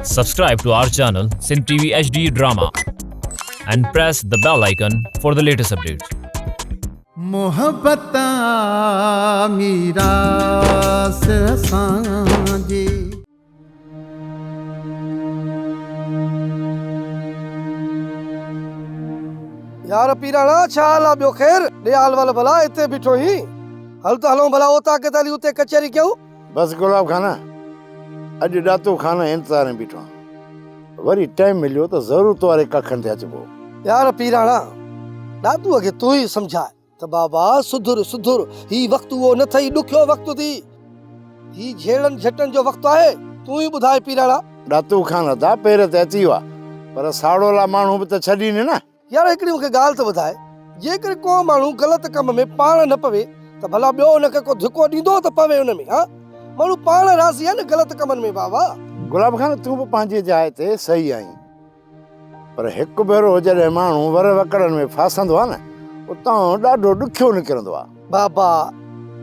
Subscribe to our channel Sindh TV HD Drama and press the bell icon for the latest updates. محبت آ ميراث اسان جي. يار پيراڻا ڇا حال آ ٻيو خير؟ ڏي حال وال ڀلا اتي بيٺو هين هل ته هلون ڀلا اوطاق تي هلي اتي ڪچهري ڪيون. بس گلاب خان اڄ ڏاتو خان جي انتظار ۾ بيٺو آهيان وري ٽائيم مليو ته ضرور تو واري ڪکن تي اچبو. يار پيراڻا ڏاتوء کي تون ئي سمجهاء ته بابا سڌر سڌر هي وقت اهو نه ٿئي ڏکيو وقت ٿي هي جهيڙن جهٽن جو وقت آهي تون ئي ٻڌاء پيراڻا. ڏاتو خان ادا پير تي اچي ويو آهي پر ساڙولا ماڻهو به ته ڇڏين نه. يار هڪڙي مون کي ڳالهه ته ٻڌاء، جيڪڏهن ڪو ماڻهو غلط ڪم ۾ پاڻ نه پوي ته ڀلا ٻيو ان کي ڪو ڌڪو ڏيندو ته پوي ان ۾، ها؟ ماڻهو پاڻ راضي آهي نه غلط ڪمن ۾ بابا. گلاب خان تون به پنهنجي جاء تي صحيح آهين پر هڪ ڀيرو جڏهن ماڻهو ور وڪڙن ۾ ڦاسندو آهي نه اتان ڏاڍو ڏکيو نڪرندو آهي. بابا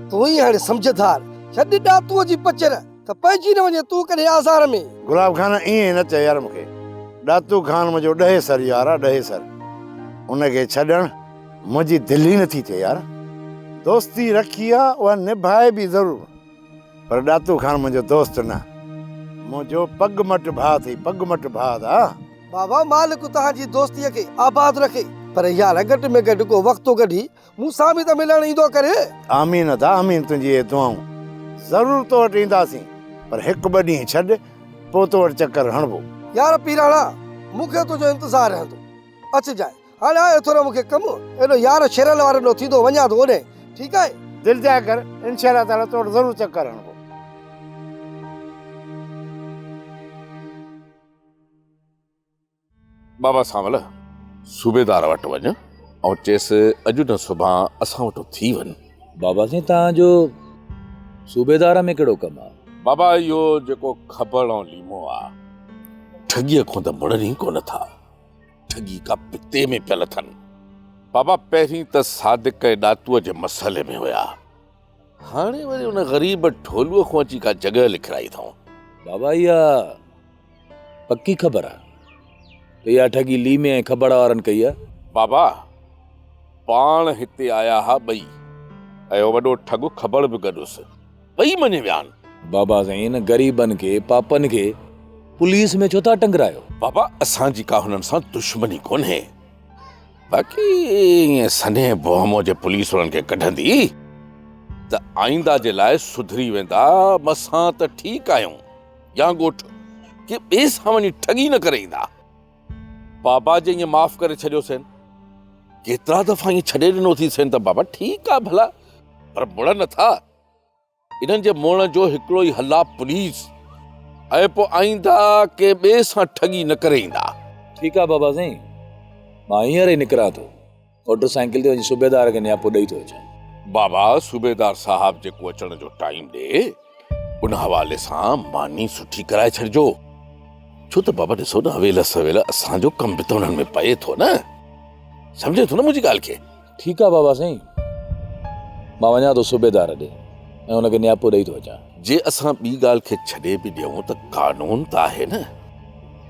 تون ئي هاڻي سمجهدار، ڇڏ ڏاتوء جي پچر. ته پئجي نه وڃين تون ڪڏهن آزار ۾. گلاب خان ائين نه چئه يار مون کي. ڏاتو خان منهنجو ڏهي سر يار آ ڏهي سر. ان کي ڇڏڻ منهنجي دل ئي نٿي ٿئي يار. دوستي رکي آ اها نڀائبي ضرور پر ڏاتو خان منهنجو دوست نه منهنجو پڳ مٽ ڀاء اٿئي پڳ مٽ ڀاء ادا. بابا مالڪ توهان جي دوستيء کي آباد رکي پر يار گهٽ ۾ گهٽ ڪو وقت ڪڍي مون سان به ته ملڻ ايندو ڪري. آمين ادا آمين تنهنجي اهي دعائون. ضرور تو وٽ اينداسين پر هڪ ٻه ڏينهن ڇڏ پوء تو وٽ چڪر هڻبو. يار پيراڻا مون کي تنهنجو انتظار رهندو اچجانء هاڻي آهي ٿورو مون کي ڪم ايڏو يار شيرل واري ڏو ٿيندو وڃان ٿو اوڏانهن ٺيڪ آهي. دلجاء ڪر انشاء الله تعالي تو وٽ ضرور چڪر هڻبو. بابا سانول، صوبيدار وٽ وڃ ۽ چيس اڄ نه سڀان اسان وٽ ٿي وڃ. بابا سائين توهان جو صوبيدار ۾ ڪهڙو ڪم آ؟ بابا اهو جيڪو کبڙ ۽ ليمو آ، ٺڳيء کان ته مڙن ئي ڪونه ٿا. ٺڳي ڪا پتي ۾ پيل اٿن. بابا پهرين ته صادق ۽ ڏاتوء جي مسئلي ۾ هيا. هاڻي وري ان غريب ڍولوء کان اچي ڪا جڳهه لکرائي اٿئون. بابا اها پڪي خبر آ ته اها ٺڳي ليمي ۽ کٻڙ وارن ڪئي آ. بابا پاڻ هتي آيا ها ٻئي ۽ اهو وڏو ٺڳ کٻڙ به گڏ هيس. ٻئي مڃي ويا آهن. بابا سائين ان غريبن کي پاپن کي پوليس ۾ ڇو ٿا ٽنگرايو. بابا اسان جي ڪا هنن سان دشمني ڪونهي. باقي ائين سنهي بوهمو جي پوليس انهن کي ڪڍندي ته آئنده جي لاء سڌري ويندا. مسان ته ٺيڪ آهيون يا ڳوٺ ڪي ٻئي سان وڃي ٺڳي نه ڪري ايندا. بابا جي ائين معاف ڪري ڇڏيوسين. ڪيترا دفعا ائين ڇڏي ڏنو ٿي سين ته بابا ٺيڪ آ ڀلا پر مڙن نٿا. انهن جي مڙڻ جو هڪڙو ئي حل آ پوليس ۽ پوء آئنده ڪنهن ٻئي سان ٺڳي نه ڪري ايندا. ٺيڪ آ بابا سائين مان هينئر ئي نڪران ٿو موٽر سائيڪل تي وڃي صوبيدار کي نياپو ڏئي ٿو اچان. بابا صوبيدار صاحب جيڪو اچڻ جو ٽائيم ڏي ان حوالي سان ماني سٺي ڪرائي ڇڏجو ڇو ته بابا ڏسو نه اويل سويل اسان جو ڪم به ته انهن ۾ پئي ٿو نه سمجهين ٿو نه منهنجي ڳالهه کي. ٺيڪ آ بابا سائين مان وڃان ٿو صوبيدار ڏي ۽ ان کي نياپو ڏئي ٿو اچان. جي اسان ٻي ڳالهه کي ڇڏي به ڏيون ته قانون ته آهي نه.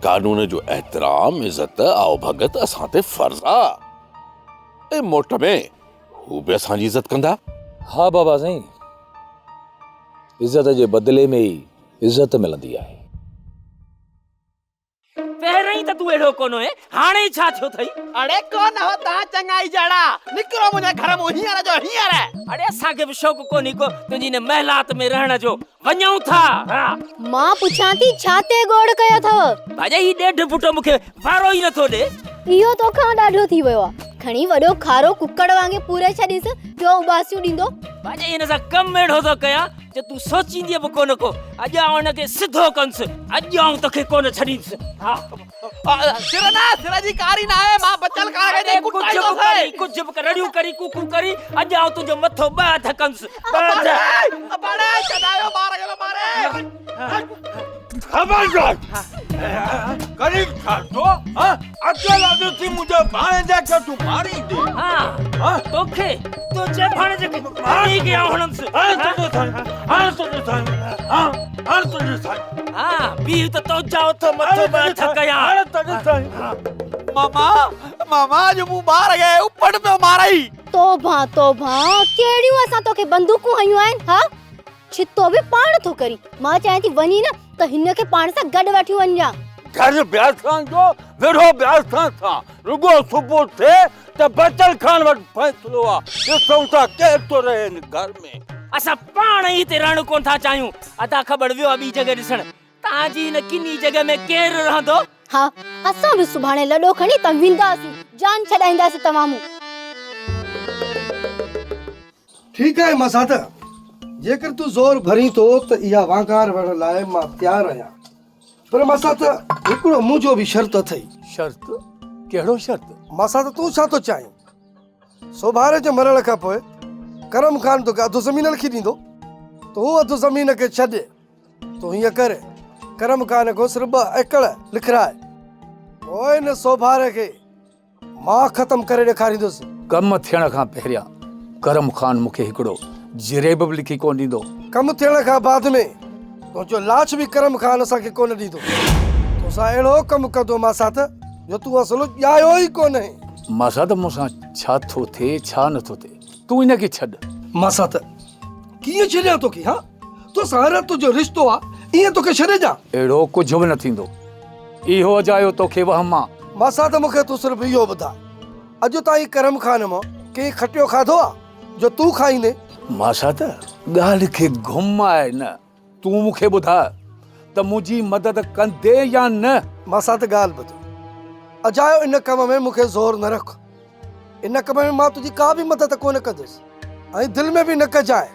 قانون جو احترام، عزت، آئو ڀڳت اسان تي فرض آ ۽ موٽ ۾ هو به اسان جي عزت ڪندا. ها بابا سائين عزت جي بدلي ۾ ئي عزت ملندي آهي. پهرئين ته تون اهڙو ڪونه هئين، هاڻي ڇا ٿيو اٿئي؟ اڙي ڪونه هو توهان چڱائي جهڙا، نڪرو منهنجي گهر مون هينئر جو هينئر. اڙي اسان کي به شوق ڪونهي ڪو تنهنجي هن محلات ۾ رهڻ جو، وڃون ٿا. ها. مان پڇان ٿي ڇا تي گوڙ ڪيو اٿو؟ ڀاڄائي هي ڏيڍ فوٽو مون کي وارو ئي نٿو ڏي. اهو توکان ڏاڍو ٿي ويو آ. کڻي وڏو کارو ڪڪڙ وانگي پوري ڇڏيس، پيو اٻاسيون ڏيندو. ڀاڄائي هن سان ڪم اهڙو ٿو ڪيان جو تون سوچيندينء به ڪونه ڪو. اڄ آئون هن کي سڌو ڪندس. اڄ آئون توکي ڪونه ڇڏيندس. ها. سر نه، سر جي ڪاري ناهي، مان بچل ڪار کي ڏيئي ڪٽائيندوسين. ڪجهه به ڪرين، ڪجهه به ڪر، رڙيون ڪرين، ڪوڪون ڪرين، اڄ آئون تنهنجو مٿو ٻه اڌ ڪندس. ٻه اڌ. ابا ڙي، ڇڏايو ٻار کي ٿو ماري. خبردار! ڪرين ڇا ٿو؟ ها؟ اڪيلا ڏسي منهنجي ڀاڻيجي کي تون ماريندين؟ ها، توکي، تنهنجي ڀاڻيجي کي ماري کي آئون هڻندس. هاڻ تنهنجو سائين، هاڻ تنهنجو سائين، ها، هاڻ تنهنجو سائين. ها بيهه ته تو جاء ٿو مٿو به هٿ ڪيان. هاڻي ته ڏسان. ماما ماما اڄ مون ٻار کي اپٽ پيو مارئي. توبهان توبهان ڪهڙيون اسان توکي بندوقون هنيون آهن ها ڇتو به پاڻ ٿو ڪرين. مان چاهيان ٿي وڃي نه ته هن کي پاڻ سان گڏ وٺي وڃجان. گهر به اسان جو ويڙهو به اسان سان رڳو صبح ٿئي ته بچل خان وٽ فيصلو آ، ڏسون ٿا ڪير ٿو رهي هن گهر ۾. اسان پاڻ ئي هتي رهڻ ڪونه ٿا چاهيون. ادا کٻڙ ويو آ ٻي جڳهه ڏسڻ. توهان جي هن ڪني جڳهه ۾ ڪير رهندو؟ ها، اسان به سڀاڻي لڏو کڻي تان وينداسين، جان ڇڏائينداسين توهان مون. ٺيڪ آهي ماسات، جيڪر تون زور ڀرين ٿو ته اها وانگار وڙهڻ لاء مان تيار آهيان. پر ماسات هڪڙو منهنجو به شرط اٿئي. شرط؟ ڪهڙو شرط؟ ماسات تون ڇا ٿو چاهين؟ سوڀاري جي مرڻ کان پوء ڪرم خان توکي اڌ زمين لکي ڏيندو. تون اڌ زمين کي ڇڏ. تون هيئن ڪر ڪرم خان کان صرف ٻه ايڪڙ لکراء. پوء ان سوڀاري کي مان ختم ڪري ڏيکاريندس. ڪم ٿيڻ کان پهريان ڪرم خان مون کي هڪڙو جريب به لکي ڪونه ڏيندو. ڪم ٿيڻ کان بعد ۾ تنهنجو لاش به ڪرم خان اسان کي ڪونه ڏيندو. توسان اهڙو ڪم ڪندو ماسات جو تون اصل ڄايو ئي ڪونهين. ماسات مون سان ڇا ٿو ٿئي ڇا نه ٿو ٿئي تون ان کي ڇڏ. ماسات ڪيئن ڇڏيان توکي ها؟ توسان رت جو رشتو آ ائين توکي ڇڏي ڏيان؟ اهڙو ڪجهه به نه ٿيندو. اهو اجايو توکي وهم آ. ماسات مون کي تون صرف اهو ٻڌاء اڄ تائين ڪرم خان مان ڪنهن کٽيو کاڌو آ جو تون کائيندين؟ ماسات ڳالهه کي گهماء نه تون مون کي ٻڌاء ته منهنجي مدد ڪندين يا نه؟ ماسات ڳالهه ٻڌ اجايو ان ڪم ۾ مون کي زور نه رک. ان ڪم ۾ مان تنهنجي ڪا به مدد ڪونه ڪندس ۽ دل ۾ به نه ڪجانء.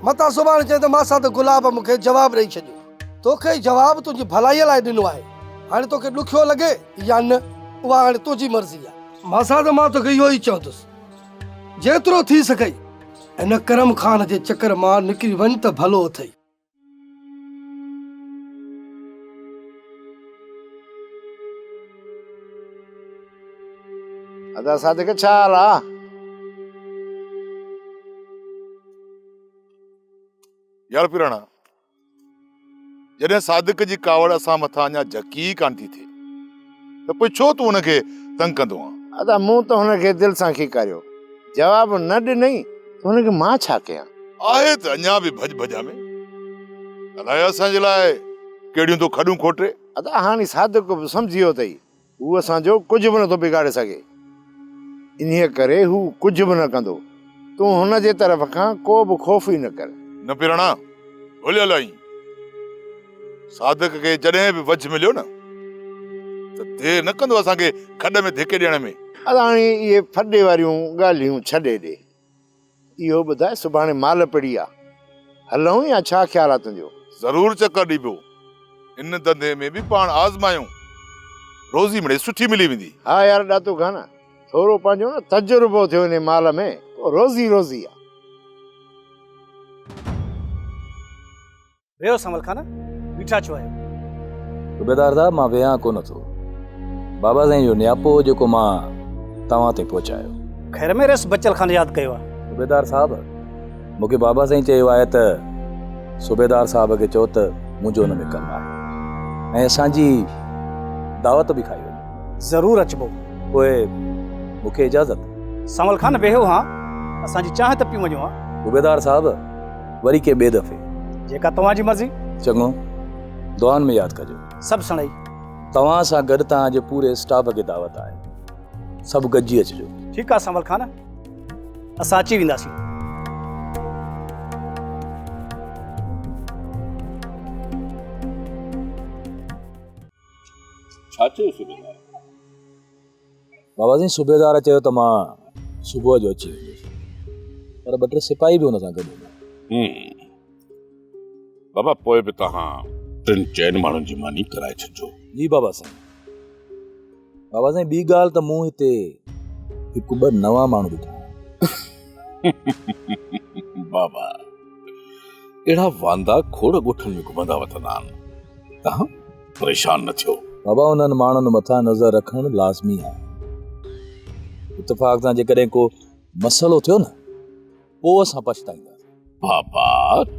متان سڀاڻي چئين ته ماسات گلاب مون کي جواب ڏئي ڇڏيو. توکي جواب تنهنجي ڀلائيء لاء ڏنو آهي. هاڻي توکي ڏکيو لڳي يا نه، اها هاڻي تنهنجي مرضي آهي. ماسات مان توکي اهو ئي چوندس، جيترو ٿي سگهئي ان ڪرم خان جي چڪر مان نڪري وڃ ته ڀلو اٿئي. ادا صادق ڇا حال آ؟ يار پراڻا جڏهن صادق جي ڪاوڙ اسان مٿان اڃا جهڪي ئي ڪانه ٿي ٿئي ته پوء ڇو تون هن کي تنگ ڪندو آن؟ ادا مون ته هن کي دل سان کيڪاريو جواب نه ڏنئي ته هن کي مان ڇا ڪيان؟ آهي ته اڃا به ڀڄ ڀڄان ۾. الائي اسان جي لاء ڪهڙيون ٿو کڏون کوٽي. ادا هاڻي صادق به سمجهي ويو اٿئي. هو اسان جو ڪجهه به نٿو بگاڙي سگهي. انهيء ڪري هو ڪجهه به نه ڪندو. تون هن جي طرف کان ڪو به خوف ئي نه ڪر. نه پيراڻا، ڀليل آهين. صادق کي جڏهن به وجهه مليو نه ته دير نه ڪندو اسان کي کڏ ۾ ڌڪي ڏيڻ ۾. ادا هاڻي اهي ڦڏي واريون ڳالهيون ڇڏي ڏي. اهو ٻڌاء سڀاڻي مال پڙي آ، هلون يا ڇا خيال آ تنهنجو؟ ضرور چڪر ڏبو. ان ڌنڌي ۾ به پاڻ آزمايون. روزي مڙئي سٺي ملي ويندي. ها يار ڏاتو خان، ٿورو پنهنجو نه تجربو ٿيو انهي مال ۾، پوء روزي روزي آ. ويهو سنول خان، بيٺا ڇو آهيو؟ صوبيدار صاحب مان ويهان ڪونه ٿو. بابا سائين جو نياپو هو جيڪو مان توهان تائين پهچايو. خير ۾ رئيس بچل خان ياد ڪيو آهي. صوبيدار صاحب مون کي بابا سائين چيو آهي ته صوبيدار صاحب کي چئو ته منهنجو ان ۾ ڪم آهي ۽ اسان جي دعوت به کائي وڃو. ضرور اچبو. پوء مون کي اجازت. سنول خان ويهو هان اسان جي چانهه ته پي وڃو ها. صوبيدار صاحب وري ڪنهن ٻئي دفعي. جيڪا توهان جي مرضي. چڱو، دعائن ۾ ياد ڪجو. سڀ سڻئي. توهان سان گڏ توهان جي پوري اسٽاف کي دعوت آهي. سڀ گڏجي اچجو. ٺيڪ آ سنول خان، اسان اچي وينداسين. ڇا چيو صوبيدار؟ بابا سائين صوبيدار چيو ته مان صبح جو اچي ويندس پر ٻه ٽي سپاهي به هن سان گڏ هوندا. بابا پوء به توهان ٽن چئن ماڻهن جي ماني ڪرائي ڇڏجو. جي بابا سائين. بابا سائين ٻي ڳالهه ته مون هتي هڪ ٻه نوان ماڻهو ڏٺا. بابا اهڙا واندا کوڙ ڳوٺن ۾ گهمندا وتندا آهن. توهان پريشان نه ٿيو. بابا انهن ماڻهن مٿان نظر رکڻ لازمي آهي. اتفاق سان جيڪڏهن ڪو مسئلو ٿيو نه پوء اسان پڇتائينداسين. بابا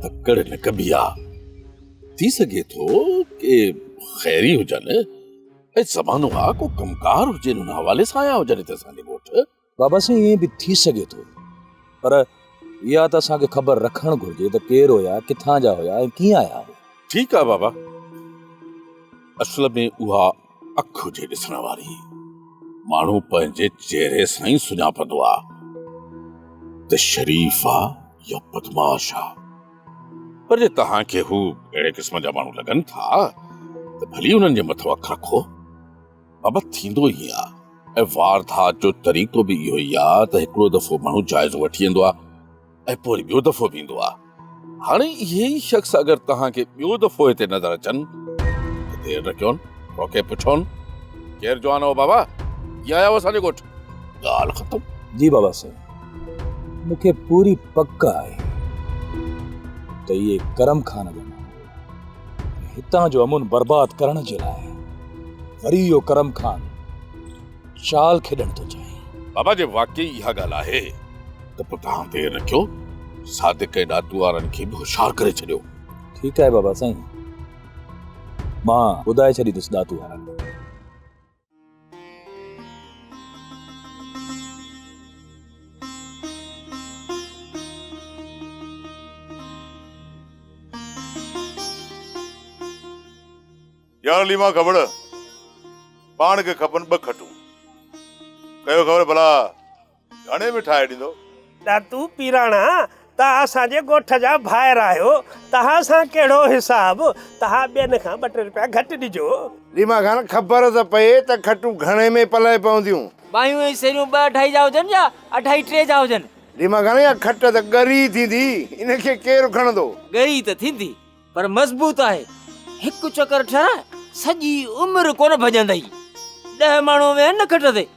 تڪڙ نه ڪبي آ. ٿي سگهي ٿو ڪي خيري هجن ۽ زمانو آ ڪو ڪم ڪار هجين ان حوالي سان آيا هجن هتي اسان جي ڳوٺ. بابا سائين ائين به ٿي سگهي ٿو پر اها ته اسان کي خبر رکڻ گهرجي ته ڪير هيا، ڪٿان جا هيا ۽ ڪيئن آيا هيا. ٺيڪ آ بابا اصل ۾ اها اک هجي ڏسڻ واري. ماڻهو پنهنجي چهري سان ئي سڃاپندو آ ته شريف آ يا بدمعاش آ. پر جي توهان کي هو اهڙي قسم جا ماڻهو لڳن ٿا ته ڀلي انهن جي مٿو اک رکو. بابا ٿيندو ائين آ ۽ واردات جو طريقو به اهو ئي آ ته هڪڙو دفعو ماڻهو جائزو وٺي ايندو آ ۽ پوء وري ٻيو دفعو به ايندو آ. هاڻي اهي ئي شخص اگر توهان کي ٻيو دفعو هتي نظر اچن ته دير نه ڪيون، روڪي پڇون، ڪير جوان هو بابا؟ ڪيئن آيا هو اسان جي ڳوٺ؟ ڳالهه ختم. جي بابا سائين، مون کي پوري پڪ آهي ته اهي ڪرم خان جا ماڻهو هئا ۽ هتان جو امن برباد ڪرڻ جي لاء وري اهو ڪرم خان چال کيڏڻ ٿو چاهي. بابا جي واقعي اها ڳالهه آهي ته پوء توهان دير نه ڪيو، صادق ۽ ڏاتو وارن کي به هوشيار ڪري ڇڏيو. ٺيڪ آهي بابا سائين، مان ٻڌائي ڇڏيندس ڏاتو وارن کي. يار علي مان خبر پاڻ کي کپن ٻه کٽون ڪيو خبر ڀلا گهڻي ۾ ٺاهي ڏيندو. ڏاتو پيراڻا تهان اسان جي ڳوٺ جا ڀائر آهيو تهان سان ڪهڙو حساب تهان ٻين کان ٻه ٽي رپيا گهٽ ڏجو. ليما خان خبر ته پئي ته کٽون گهڻي ۾ پلئه پونديون. ٻاهيون ۽ سيريون ٻه اڍائي جا هجن يا اڍائي ٽي جا هجن. ليما خان اها کٽ ته ڳري ٿيندي ان کي ڪير کڻندو. ڳري ته ٿيندي پر مضبوط آهي. هڪ چڪر ٺهراء سڄي عمر ڪونه ڀڄندئي. ڏهه ماڻهو ويهن نه کٽ تي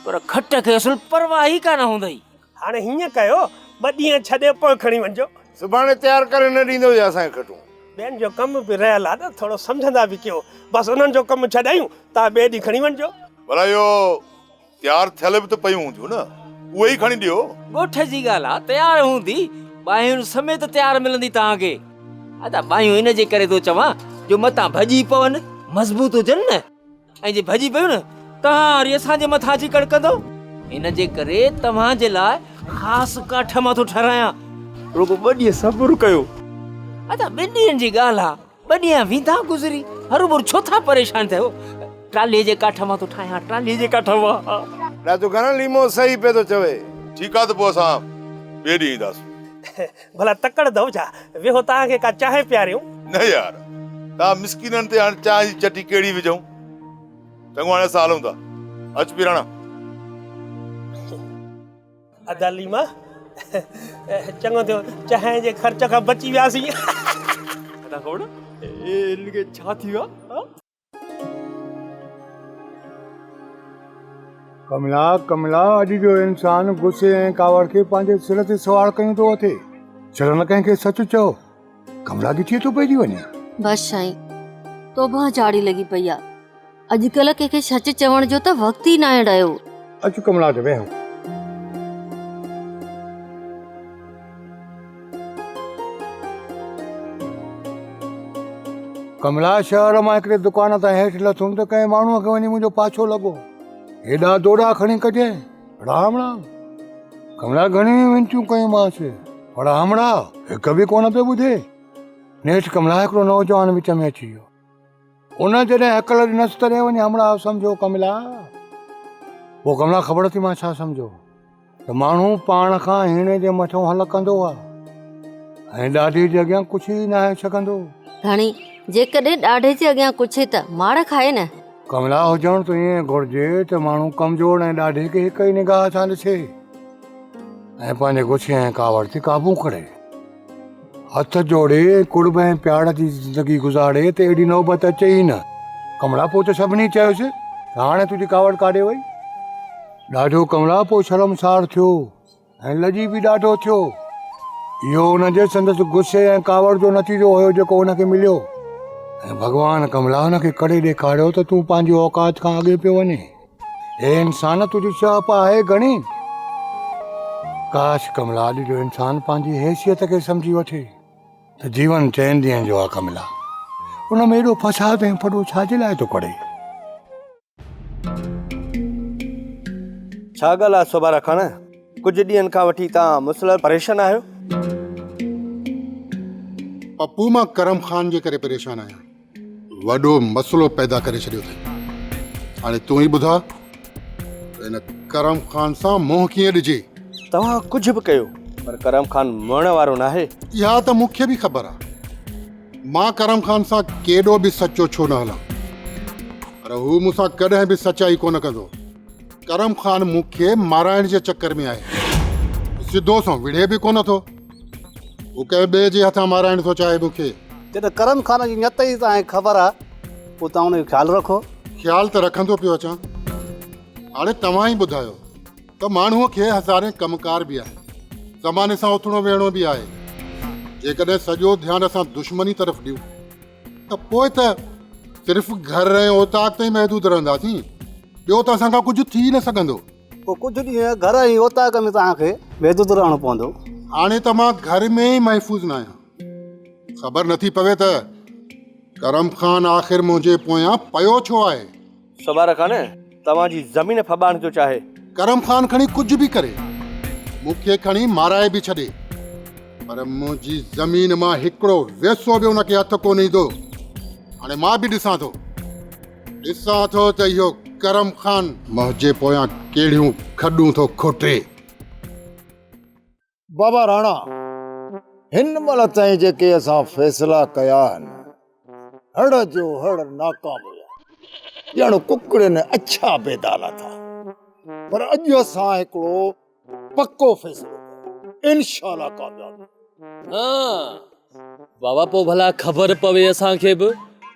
پر کٽ کي اصل پرواهه ئي ڪانه هوندئي. هاڻي هيئن ڪيو ٻه ڏينهن ڇڏي پوء کڻي وڃجو. سڀاڻي تيار ڪري نه ڏيندو ڇا اسان کي کٽون. ٻين جو ڪم به رهيل آهي نه ٿورو سمجهندا به ڪيو. بس انهن جو ڪم ڇڏايون توهان ٻئي ڏينهن کڻي وڃجو. ڀلا اهو تيار ٿيل به ته پيون هونديون نه، اهي ئي کڻي ڏيو. ڳوٺ جي ڳالهه آ، تيار هوندي، ٻانهين سميت تيار ملندي توهان کي. ادا ٻانهيون ان جي ڪري ٿو چوان جو متان ڀڄي پون، مضبوط هجن نه، ۽ جي ڀڄي پيون نه توهان وري اسان جي مٿان اچي ڪڙڪندو. ان جي ڪري توهان جي لاء خاص ڪاٺ مان ٿو ٺهرايان. رڳو ٻه ڏينهن صبر ڪيو. ادا ٻن ڏينهن جي ڳالهه آ، ٻه ڏينهن ويندا گذري، هروڀرو ڇو ٿا پريشان ٿيو؟ ٽالهي جي ڪاٺ مان ٿو ٺاهيان، ٽالهي جي ڪاٺ مان. ڏاتو خان ليمو صحيح پيو ٿو چوي. ٺيڪ آ ته پوء اسان ٻئي ڏينهن اينداسون. ڀلا تڪڙ اٿو ڇا؟ ويهو توهان کي ڪا چانهه پياريون. نه يار، توهان مسڪينن تي هاڻي چانهه جي چٽي ڪهڙي وجهون؟ چڱو هاڻي اسان هلون ٿا. اچ پيراڻا. ادا ليما چڱو ٿيو چانهه جي خرچ کان بچي وياسين. ادا کوڙ ان کي ڇا ٿي ويو آ؟ ڪملا ڪملا اڄ جو انسان غصي ۽ ڪاوڙ کي پنهنجي سر تي سوار ڪيون ٿو اٿي. ڇڙا نه ڪنهن کي سچ چئو. ڪملا ڳچيء ٿو پئجي وڃي. بس سائين توبهه جاڙي لڳي پئي آ. اڄڪلهه ڪنهن کي سچ چوڻ جو ته وقت ئي ناهي رهيو. اچ ڪملا ته ويهون. ڪملا شهر مان هڪڙي دڪان تان هيٺ لٿم ته ڪنهن ماڻهوء کي وڃي منهنجو پاڇو لڳو. هيڏا دوڏا کڻي ڪڍيائين. رام رام. ڪملا گهڻيون وينتيون ڪيونمانس پر همراهه هڪ به ڪونه پيو ٻڌي. نيٺ ڪملا هڪڙو نوجوان وچ ۾ اچي ويو. ان جڏهن هڪل ڏنس تڏهن وڃي همراهه سمجهيو ڪملا. پوء ڪملا خبر اٿئي مان ڇا سمجهيو ته ماڻهو پاڻ کان هيڻي جي مٿو هل ڪندو آ ۽ ڏاڍي جي اڳيان ڪڇي ئي ناهي سگهندو. ڌڻي جيڪڏهن ڏاڍي جي اڳيان ڪڇي ته مار کائي نه. ڪملا هجڻ ته ائين گهرجي ته ماڻهو ڪمزور ۽ ڏاڍي کي هڪ ئي نگاهه سان ڏسي ۽ پنهنجي غصي ۽ ڪاوڙ تي قابو ڪري. هٿ جوڙي قرب ۽ پيار جي زندگي گذاري ته اهڙي نوبت اچي ئي نه. ڪملا پوء ته سڀني چيس ته هاڻي تنهنجي ڪاوڙ ڪاڏي وئي؟ ڏاڍو ڪملا پوء شرمسار ٿيو ۽ لڄي به ڏاڍو ٿيو. اهو ان جي سندس غصي ۽ ڪاوڙ جو نتيجو هيو جيڪو هن کي مليو ۽ ڀڳوان ڪملا هن کي ڪڙي ڏيکاريو ته تون پنهنجي اوقات کان اڳي پيو وڃين. اي انسان تنهنجي سهپ آهي گهڻي. ڪاش ڪملا اڄ جو انسان پنهنجي حيثيت کي سمجهي وٺي ته جيون چئن ڏينهن جو آ ڪملا. ان ۾ ايڏو فساد ۽ ڦڏو ڇا جي لاء ٿو ڪري؟ ڇا ڳالهه آهي سوڀارا خان، ڪجهه ڏينهن کان وٺي توهان مسلسل پريشان آهيو. پپو مان ڪرم خان جي ڪري پريشان آهيان. وڏو مسئلو پيدا ڪري ڇڏيو اٿئي. هاڻي تون ئي ٻڌاء ته هن ڪرم خان سان منهن ڪيئن ڏجي؟ توهان ڪجهه به ڪيو پر ڪرم خان مڙڻ وارو ناهي. اها ته مون کي به خبر آهي. مان ڪرم خان سان ڪيڏو به سچو ڇو نه هلان پر هو مون سان ڪڏهن به سچائي ڪونه ڪندو. ڪرم خان مون کي مارائڻ جي چڪر ۾ آهي. سڌو سنئون وڙهي به ڪونه ٿو. هو ڪنهن ٻئي جي هٿان مارائڻ ٿو چاهي مون کي. جڏهن ڪرم خان جي نيت ئي توهان کي خبر آهي پوء توهان ان جو خيال رکو. خيال ته رکندو پيو اچان. هاڻي توهان ئي ٻڌايو ته ماڻهوء کي هزارين ڪم ڪار به آهن. زماني سان اٿڻو ويهڻو به آهي. جيڪڏهن سڄو ڌيان اسان دشمني طرف ڏيون ته پوء ته صرف گهر ۽ اوطاق تائين محدود رهنداسين. ٻيو ته اسان کان ڪجهه ٿي نه سگهندو. پوء ڪجهه ڏينهن گهر ۽ اوطاق ۾ توهان کي محدود رهڻو پوندو. هاڻي ته مان گهر ۾ ئي محفوظ ناهيان. خبر نٿي پوي ته ڪرم خان آخر منهنجي پويان پيو ڇو آهي. سوڀارا خان توهان جي زمين ڦٻائڻ ٿو چاهي. ڪرم خان کڻي ڪجهه به ڪري، مون کي کڻي مارائي به ڇڏي، پر منهنجي زمين مان هڪڙو ويسو به ان کي هٿ ڪونه ايندو. هاڻي مان به ڏسان ٿو. ڏسان ٿو ته اهو ڪرم خان منهنجي پويان ڪهڙيون کڏون ٿو کوٽي. بابا راڻا، هن مهل تائين جيڪي اسان فيصلا ڪيا آهن، هڙ جو هڙ ناڪام ويا. ڄڻ ڪڪڙين اڇا بيدا لاٿا. پر اڄ اسان هڪڙو پڪو فيصلو ڪيو، انشاء الله ڪامياب ٿينداسين. ها بابا پوء ڀلا خبر پوي اسان کي به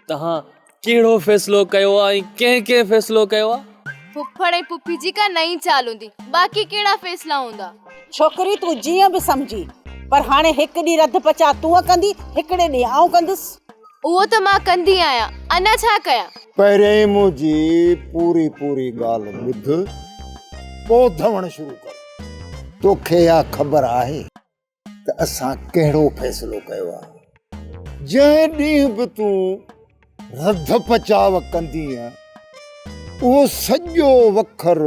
توهان ڪهڙو فيصلو ڪيو آ ۽ ڪنهن ڪنهن فيصلو ڪيو آ؟ ڦڦڙ ۽ پڦي جي ڪا نئين چال هوندي، باقي ڪهڙا فيصلا هوندا؟ ڇوڪري تون جيئن به سمجهين، پر هاڻي هڪ ڏينهن رڌ پچاء تون ڪندي، هڪڙي ڏينهن آئون ڪندس. اهو ته مان ڪندي آهيان، اڃا ڇا ڪيان؟ پهريائين منهنجي پوري پوري ڳالهه ٻڌ، پوء ڌوڻ شروع ڪر. توکي اها خبر آهي ته اسان ڪهڙو فيصلو ڪيو آهي؟ جنهن ڏينهن به تون رڌ پچاء ڪندينء، اهو سڄو وکر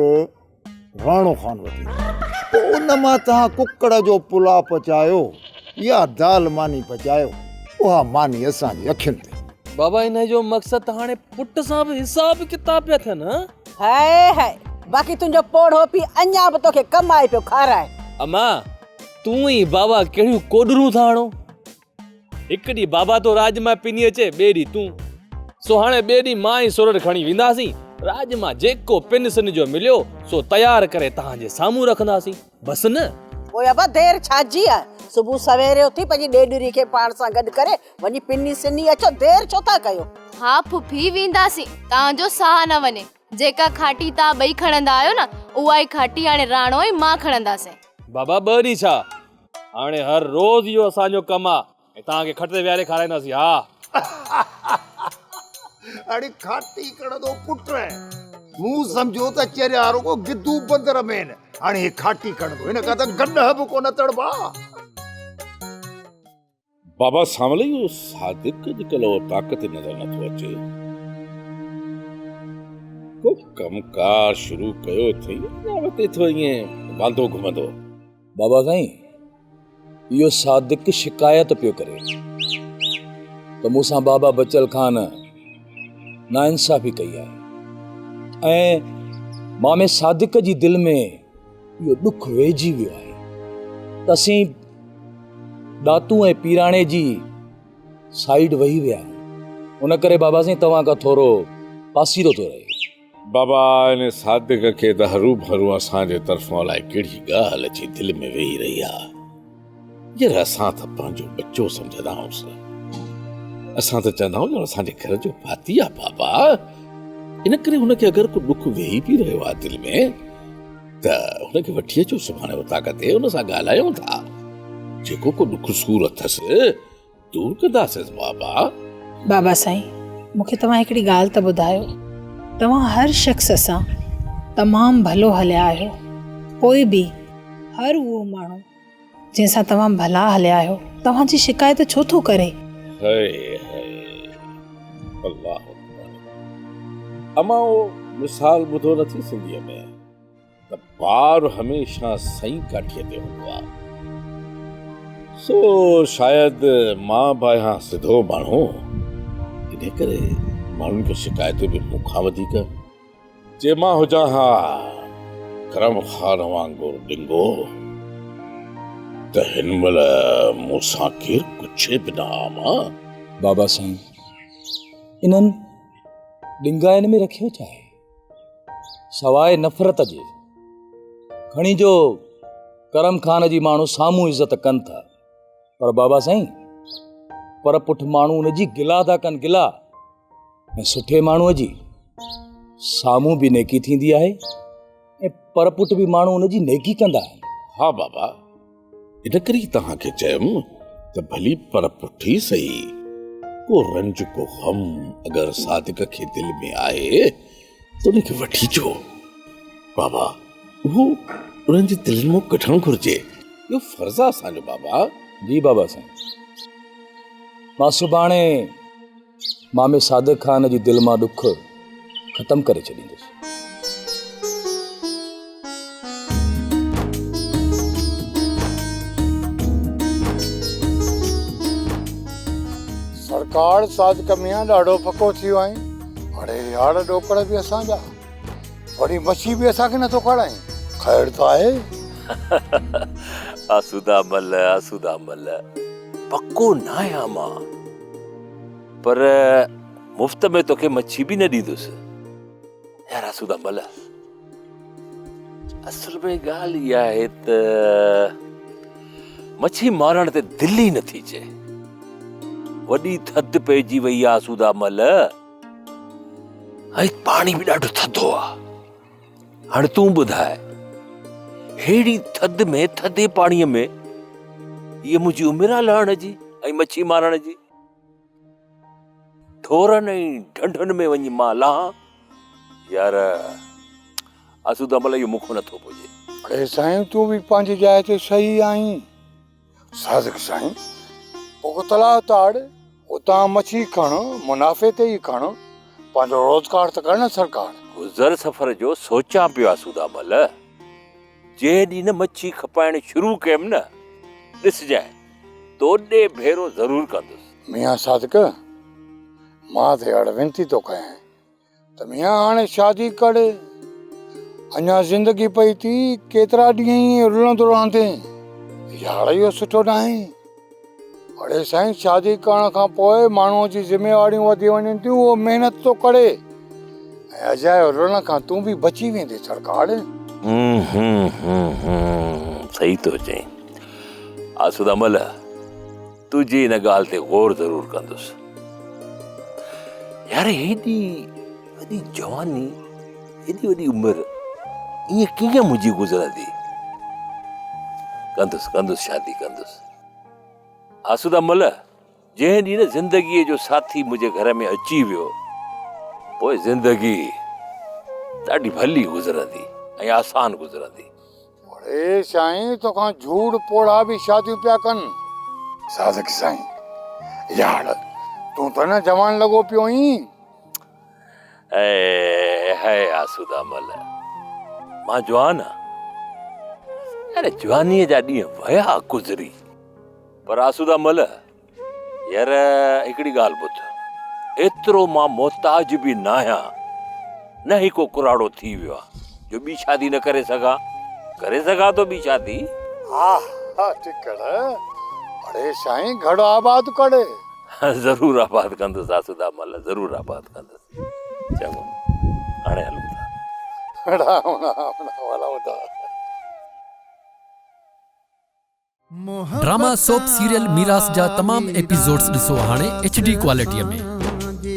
راڻو خان وٽ ايندو. پوء ان مان توهان ڪڪڙ جو پلاء پچايو يا دال ماني پچايو، اها ماني اسان جي اکين تي. بابا انهيء جو مقصد ته هاڻي پٽ سان به حساب ڪتاب پيا ٿين ها؟ هاء هاء، باقي تنهنجو پوڙهو پيء اڃا به توکي ڪمائي پيو کارائي. اما، تون ۽ بابا ڪهڙيون ڪوڏرون ٿا هڻو. هڪ ڏينهن بابا ٿو راڄ مان پني اچي، ٻئي ڏينهن تون. سو هاڻي ٻئي ڏينهن مان ۽ سورٺ کڻي وينداسين. راڄ مان جيڪو پن سن جو مليو، سو تيار ڪري توهان جي سامهون رکنداسين. بس نه؟ پوء ابا دير ڇا جي آهي؟ صبح سويري اٿي پنهنجي ڏيڏري کي پاڻ سان گڏ ڪري وڃي پني سني اچو، دير ڇو ٿا ڪيو؟ ها ڦڦي وينداسين، توهان جو ساهه نه وڃي. جيڪا کاٽي توهان ٻئي کڻندا آهيو نه، اها ئي کاٽي هاڻي راڻو ۽ مان کڻنداسين. بابا ٻه ڏينهن ڇا، هاڻي هر روز اهو اسان جو ڪم آ ۽ توهان کي کٽ تي ويهاري کارائينداسين ها. اڙي کاٽي کڻندو پٽ، مون سمجهيو ته چريا رڳو گدو بندر ۾ آهن، هاڻي هي کاٽي کڻندو، هن کان ته گڏهه به ڪونه تڙبا. بابا سانول اهو صادق اڄڪلهه اهو طاقت نظر نٿو اچي. ڪو ڪم ڪار شروع ڪيو اٿئي اڃا وتي ٿو ائين واندو گهمندو. بابا سائين اهو صادق شڪايت پيو ڪري ته مون سان بابا بچل خان ناانصافي ڪئي آهي ۽ مامي صادق جي دل ۾ اهو ڏک ويهجي ويو آهي ته اسين ڏاتون ۽ پيراڻي جي سائيڊ وهي ويا آهيون ان ڪري بابا سائين توهان کان ٿورو پاسيرو ٿو رهي. بابا ان صادق کي ته هروڀرو اسان جي طرفان الائي ڪهڙي ڳالهه اچي دل ۾ ويهي رهي آ. يار اسان ته پنهنجو ٻچو سمجهندا آهيونس. اسان ته چوندا آهيون ڄڻ اسان جي گهر جو ڀاتي آ بابا. ان ڪري هن کي اگر ڪو ڏک ويهي به رهيو آ دل ۾ ته هن کي وٺي اچو سڀاڻي اوطاق تي هن سان ڳالهايون ٿا. جيڪو ڪو ڏک سور اٿس دور ڪنداسينس بابا. بابا سائين مون کي توهان هڪڙي ڳالهه ته ٻڌايو توهان هر شخص سان تمام ڀلو هليا آهيو پوء به هر اهو ماڻهو جنهن سان توهان ڀلا هليا آهيو توهان جي شڪايت ڇو ٿو ڪري؟ هئي هئي. الله اڪبر. امان اهو مثال ٻڌو نه ٿي سنڌيء ۾ ته بار هميشه سئي ڪاٺيء تي هوندو آ. سو شايد مان به آهيان سڌو ماڻهو، انهي ڪري ماڻهن کي شڪايتون به مون کان وڌيڪ. جي مان هجان ها ڪرم خان وانگر ڏنگو ته هن مهل مون سان ڪير ڪڇي به نه ها امان. بابا سائين انهن ڏنگائين ۾ رکيو ڇا آهي؟ سواء نفرت جي. کڻي جو ڪرم خان جي ماڻهو سامهون عزت ڪن ٿا پر بابا سائين پر پٺ ماڻهو ان جي گلا ٿا ڪن گلا. ۽ سٺي ماڻهوء جي سامهون به نيڪي ٿيندي آهي ۽ پر پٺ به ماڻهو ان جي نيڪي ڪندا آهن. ها بابا، ان ڪري ئي توهان کي چيم ته ڀلي پر پٺ ئي سهي، ڪو رنج ڪو غم اگر صادق کي دل ۾ آهي ته ان کي وٺي اچو. بابا، اهو انهن جي دلين مان ڪڍڻ گهرجي، اهو فرض آهي اسان جو بابا. جي بابا سائين، مان سڀاڻي مامي صادق خان جي دل مان ڏک ختم ڪري ڇڏيندس. سرڪار صادق ميان ڏاڍو پڪو ٿي ويو آهين. اڙي يار ڏوڪڙ به اسان جا وري مڇي به اسان کي نٿو کارائين. خير ته آهي. آسودا مل آسودا مل پڪو ناهيان مان. پر مفت ۾ توکي مڇي به نه ڏيندس. يار آسودا مل، اصل ۾ ڳالهه اها آهي ته مڇي مارڻ تي دل ئي نٿي چئي. وڏي ٿڌ پئجي وئي آ آسودا مل، ۽ پاڻي به ڏاڍو ٿڌو آ. هاڻي تون ٻڌاء، ههڙي ٿڌ ۾ ٿڌي پاڻيء ۾ هيء منهنجي عمر آ لهڻ جي ۽ مڇي مارڻ جي؟ ڍورن ۽ ڍنڍن ۾ وڃي مان لهان؟ يار آسودا مل اهو مون کان نٿو پڄي. اڙي سائين تون به پنهنجي جاء تي صحيح آهين. صادق سائين پوء تلاء تاڙ، اتان مڇي کڻ، منافعي تي ئي کڻ، پنهنجو روزگار ته ڪر نه سرڪار. گذر سفر جو سوچيان پيو آسودا مل، جنهن ڏينهن نه مڇي کپائڻ شروع ڪيم نه، ڏسجانء توڏي ڀيرو ضرور ڪندس. ميان صادق، مان ته يار وينتي ٿو ڪيانء ته ميان هاڻي شادي ڪر، اڃا زندگي پئي ٿي، ڪيترا ڏينهن ائين رلندو رهندين، يار اهو سٺو ناهي. اڙي سائين شادي ڪرڻ کان پوء ماڻهوء جي ذميواريون وڌي وڃن ٿيون، اهو محنت ٿو ڪري ۽ اجايو رلڻ کان تون به بچي ويندين سرڪار. هم هم هم هم صحيح ٿو چئين آسودا مل. تنهنجي ان ڳالهه تي غور ضرور ڪندس. يار هيڏي وڏي جواني، هيڏي وڏي عمر ائين ڪيئن منهنجي گذرندي؟ ڪندس ڪندس شادي ڪندس. آسودا مل، جنهن ڏينهن زندگيء جو ساٿي منهنجي گهر ۾ اچي ويو، پوء زندگي ڏاڍي ڀلي گذرندي ۽ آسان گذرندي. اڙي سائين توکان جھوڙ پوڙها به شاديون پيا ڪن. صادق سائين يار تون ته نه جوان لڳو پيو آهين. اي هي آسودا مل مان جوان آ يار جوانيء جا ڏينهن ويا گذري پر آسودا مل يار هڪڙي ڳالهه ٻڌ، ايترو مان محتاج به ناهيان، نه ئي ڪو ڪراڙو ٿي ويو آهيان جو ٻي شادي نه ڪري سگهان، ڪري سگهان ٿو ٻي شادي. ها ها ٽڪڙ، اڙي سائين گهڙ آباد ڪر. ضرور آباد ڪندس آسودا مل، ضرور آباد ڪندس. چڱو هاڻي هلون ٿا. رام رام رام هلون ٿا. ڊراما سوپ سيريل ميراث جا تمام ايپيسوڊز ڏسو هاڻي ايڇ ڊي ڪوالٽي ۾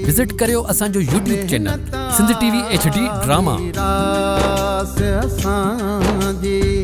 وزٽ ڪريو اسان جو YouTube channel Sindh T V H D drama. ميراث اسان جي.